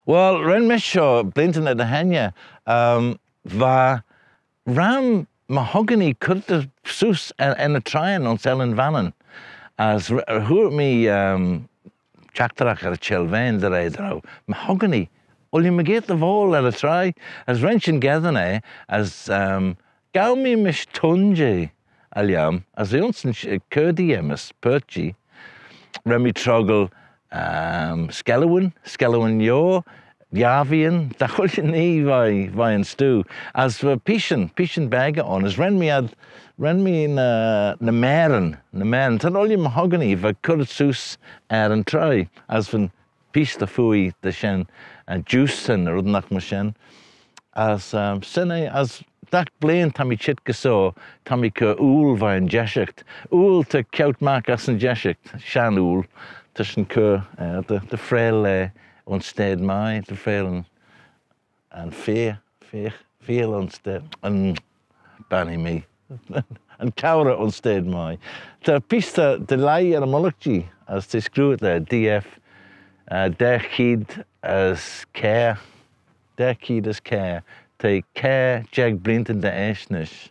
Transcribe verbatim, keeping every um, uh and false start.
Well, ren mish shoh bleeantyn er dy henney, um, va ram mahogany currit seose er, er ny traieyn ayns Ellan Vannin. As r-, hooar mee, um, çhaghteragh er y çhellvane dy re dy row mahogany ooilley mygeayrt dy voal er y traie, as ren shin geddyn eh, as, um, ghow mee mish tun jeh er lhiam, as v'eh ayns yn sh-, kiart ayms, paart jeh, ren mee troggal, um, skellooyn, skellooyn lioar, yiarveeyn, dy chooilley nhee veih, veih yn stoo. As va peeshyn, peeshyn beggey ayn, as ren mee ad, ren mee ny, ny marin, ny marin. Ta'n ooilley mahogany va currit seose er yn traie, as va'n peesh dy phooie dy shen, eh, juice shen, ny reddyn oc myr shen. As, um, shen eh, as dagh bleeantyn ta mee çheet gys shoh, ta mee cur ooyl veih'n deshaght. Ooyl ta ceaut magh ass yn deshaght, shenn ooyl. Ta shin cur, eh, dy, dy freayll eh ayns stayd mie, dy freayll yn, yn feayll, feayll, feayll ayns stayd, yn, bannee mee, yn cowrey ayns stayd mie. Ta peesh dy leih er y mullagh jee, as t'eh screeuit er D F, eh, daa cheead as kiare, daa cheead as kiare, t'eh kiare jeig bleeantyn dy eash nish.